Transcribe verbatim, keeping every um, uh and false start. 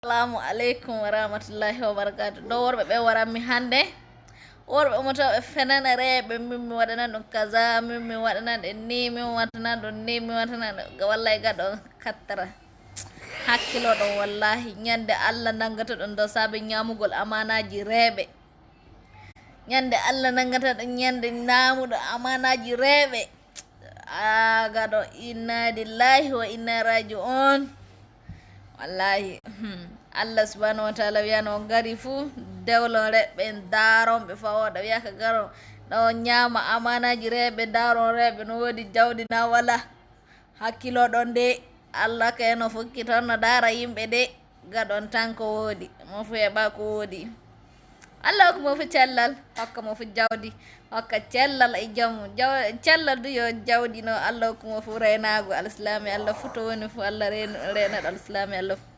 Assalamu aleykum wa rahmatullahi wa barakatu. Ɗo worɓe ɓe waranmi hannde. Worɓe umotooɓe fenana reeɓe, min mi waɗana ɗum kaza, min mi waɗana ɗum ni, min waɗana ɗum ni, min waɗana ɗum. Ga-, wallay gaɗo on kattara. Hakkilo ɗon wallahi. Ñande Allah nangata ɗum ɗo saabe ñaamugol amaanaaji reeɓe. Ñande Allah nangata ɗum ñande naamuɗo amaanaaji reeɓe. A gaɗo inna lillahi wa inna raji'un. Wallahi, hmm. Allah subhanahu wa taala wiyano on gari fuu, dewlon reɓɓe, daaron ɓe faa wooɗa. Wiya ka garon ɗo ñaama amaanaaji reeɓe, daaron reeɓe, no woodi jawdi na wala. Hakkilo ɗon de, Allah kay no fukki ton no daara yimɓe de. Gaɗon tan ko woodi, mo fuu heɓa ko woodi. Allah hokka mo fuu cellal, hokka mo fuu jawdi, hokka cellal e jamu. Jaw-, cellal du yo jawdi no Allah hokka mo fuu reenaagu alsilaami Allah fuu to woni fuu Allah reen-, reenaɗo alsilaami Allah fuu.